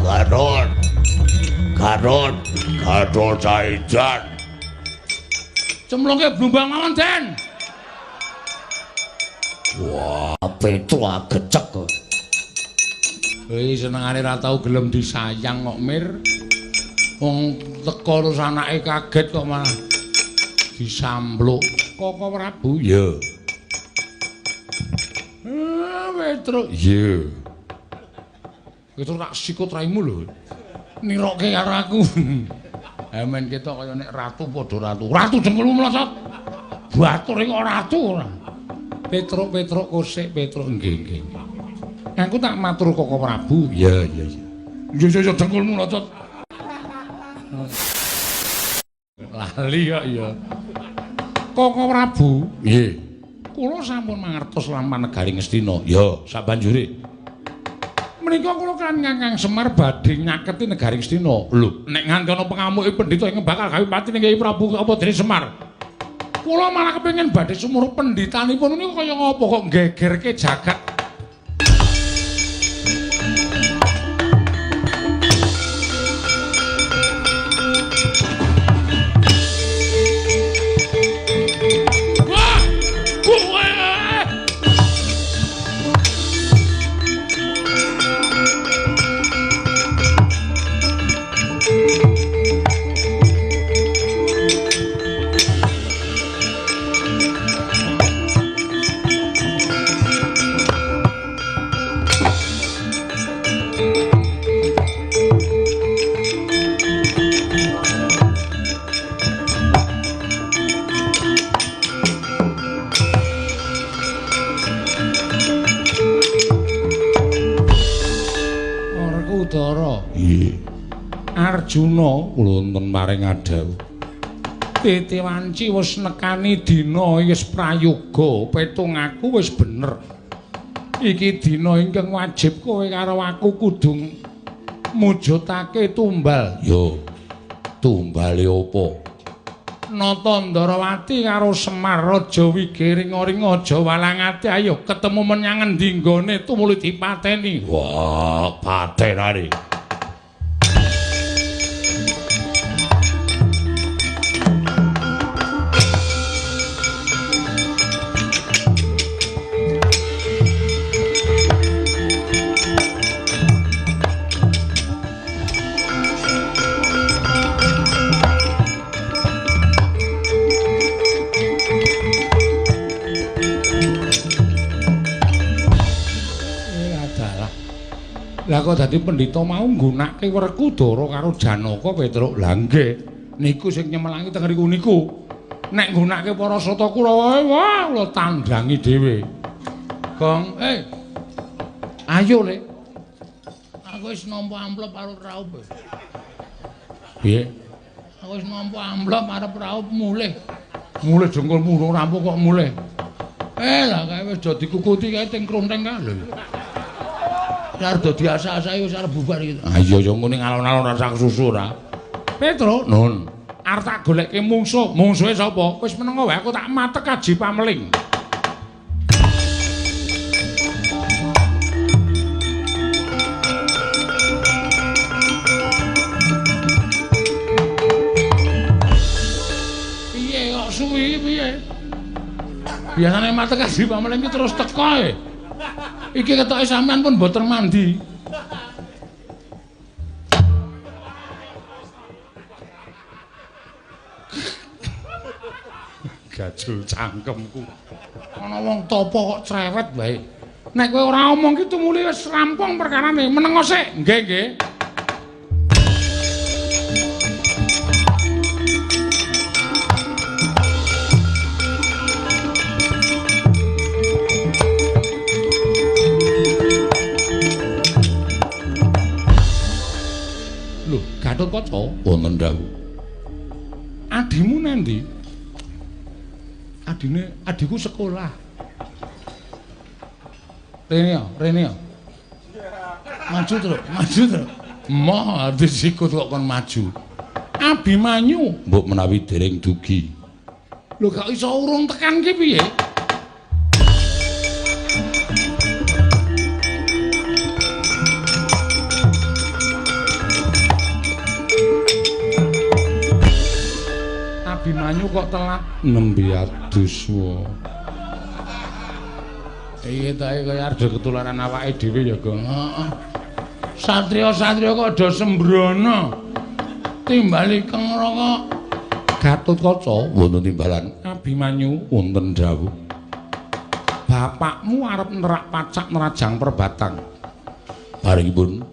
Gatot. Gatot, Gatot Saidan. Cemplungke blumbang mawon, Den. Wah, Petro agecek kok. Iki senengane ra tau gelem disayang kok, Mir. Wong teko terus anake kaget kok malah disampluk. Koko Prabu, ya. Petro, iya. Petro tak sikut raimu lho. Nirokke karo aku. Emen ketok kaya nek ratu padha ratu. Ratu dengkulmu mlosot. Batur iki kok ratu ora. Petro, Petro kosek Petro nggih nggih. Aku tak matur Koko Prabu. Iya iya iya. Iya iya iya dengkulmu mlosot. Lali kok ya. Koko Prabu, nggih. Kula sampun mangertos lampah negari Ngastina. Ya, sabanjure. Menika kula kan Kakang Semar badhe nyaketi negari Ngastina. Lho, nek nganti ana pengamuke pendhita ingkang bakal gawe pati ning Kyai Prabu apa dene Semar. Kula malah kepengin badhe sumurup pendhitanipun niku kaya ngapa kok nggegerke jagat. Wah! Kowe! Werkudara. Nggih. Arjuna kula wonten paring adhawuh. Titi wanci wis nekani dina wis prayoga, petung aku wis bener. Iki dina ingkang wajib kowe karo aku kudu mujudake tumbal. Yo. Tumbale apa? Nata Ndarawati karo Semar Raja Wigiringa-ringa aja walangati ayo ketemu menyang endi nggone tumuli dipateni. Wah, patenane. Lah kok dadi pendhita mau nggunake Werkudara karo Janaka Petruk. Lah nggih, niku sing nyemelangi teng riku niku. Nek nggunake para sata Kurawa, wah kula tandhangi dhewe. Gong, Ayo, Le. Aku wis nampa amplop arep raup. Piye? Aku wis nampa amplop arep raup mulih. Mulih dengkulmu urung rampung kok mulih. Lah kae wis do dikukuti kae teng kronteng kae lho. Arep dadi asa-asae wis arep bubar iki. Ah iya ya ngene alon-alon rasa kesusu ora. Petro, Nun. Arep tak goleke mungsuh. Mungsuhe sapa? Wis menengo wae aku tak matek aji pameling. Piye kok suwi piye? Biasane matek aji pameling iki terus teko e. Iki ketoke sampean pun mboten mandi. Gajul cangkemku. Ana wong topo kok cerewet wae. Nek kowe ora omong ki tumuli wis rampung perkarane. Menengo sik. Nggih, nggih. Lho, Gatotkaca wonten dawuh. Adimu nendi? Adine adikku sekolah. Rene ya, rene ya. Maju terus, maju terus. Moh disikut kok kon maju. Abimanyu mbok menawi dereng dugi. Lho gak iso urung tekan ki piye? Abimanyu kok telat? Nembe adus wae. Iki ta kaya arep ketularan awake dhewe ya, Gong. Heeh. Satriya-satriya kok do sembrono. Timbali keng Raka Gatotkaca wonten timbalan Abimanyu wonten dawuh. Bapakmu arep nerak pacak nerajang perbatang. Barengipun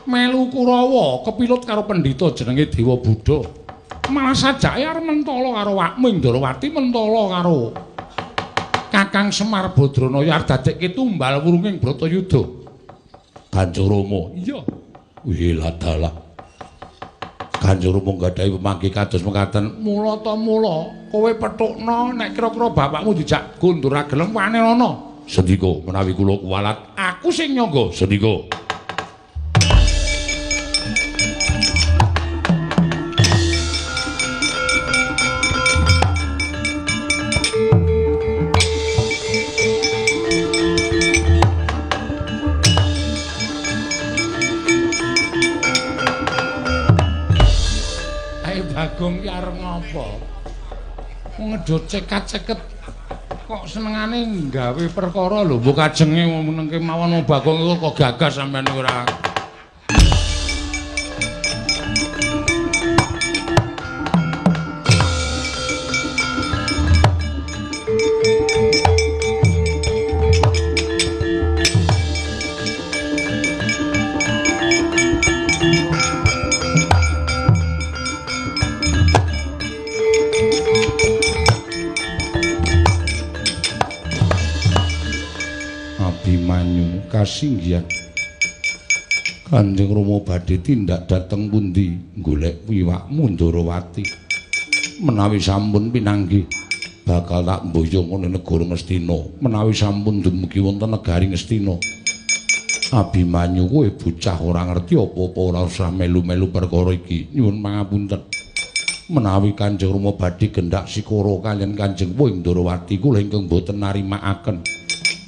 melu Kurawa kepilut karo pendhita jenenge Dewa Buddha. Malah sajake arep mentala karo wakmu Indrawati, mentala karo Kakang Semar Badranaya arep dadekke tumbal wurunging Bratayuda. Kanjeng Rama. Iya. Wiladalah. Kanjeng Rama nggadahi pemanggih kados mekaten. Mula ta mula kowe pethukna nek kira-kira bapakmu dijak gondor ra gelem wanenono. Sendika menawi kula kuwalat, aku sing nyangga. Sendika. Bagong ki arep ngopo? Ngedot cekat-ceket kok senengane gawe perkara lho, mbok kajenge menengke mawon Bagong kok gagah sampean ora. Abimanyu kasinggihan. Kanjeng Rama badhe tindak dhateng pundi golek wiwakmu Ndorowati. Menawi sampun pinanggih bakal tak mboyong wonten negara Ngastina. Menawi sampun dumugi wonten negari Ngastina. Abimanyu kowe bocah ora ngerti apa-apa, ora usah melu-melu perkara iki. Nyuwun pangapunten. Menawi Kanjeng Rama badhe gendak sikara kaliyan Kanjeng Ndorowati kula ingkang boten narimakaken.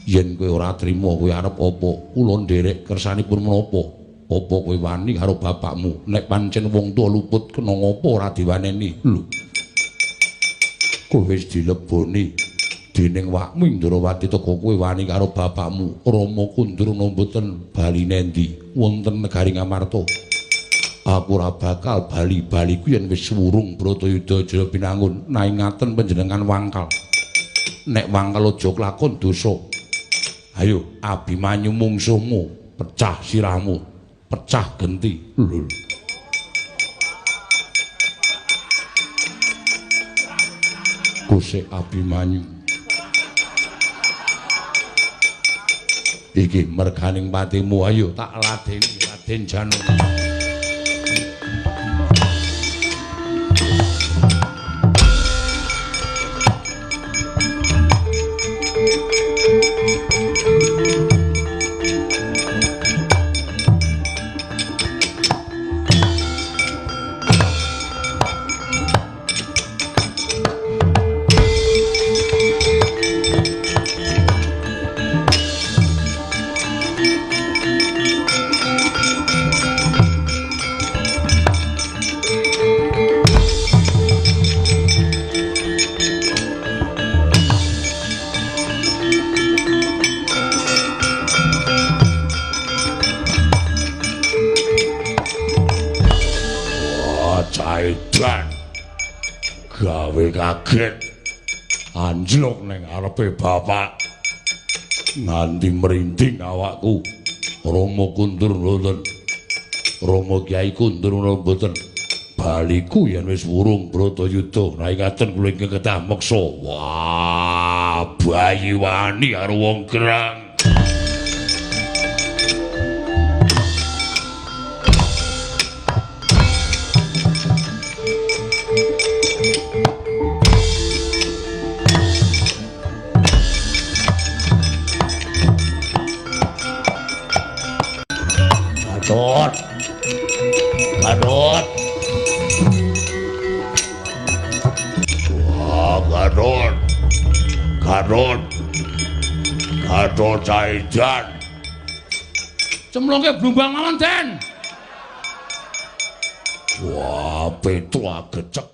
Yen kowe ora trima kowe arep apa? Kula nderek kersanipun menapa? Apa kowe wani karo bapakmu? Nek pancen wong tuwa luput kena ngapa ora diwaneni? Lho. Kowe wis dileboni dening wakmu Indrawati teka kowe wani karo bapakmu. Rama Kundruna mboten bali nendi wonten negari Ngamarta. Aku ora bakal bali-baliku yen wis wurung Bratayuda Jaya Binangun. Naingaten panjenengan wangkal. Nek wangkal aja klakon dosa. Ayo Abimanyu mungsuhmu, pecah sirahmu, pecah genti. Lho. Kusik Abimanyu. Iki merganing patimu, ayo tak ladeni Raden Janaka. Gawe kaget anjlok ning arepe bapak nganti merinding awakku. Rama Kundur mboten, Rama Kyai Kundur mboten, baliku yen wis wurung Bratayuda. Raingaten kula ingkang kedah meksa. Wah, bayi wani karo wong gerang. Gatot. Gatot. Wah, Gatot. Gatot. Gatot Caidan. Cemplungke blumbang mawon, Den. Wah, Petro agecek.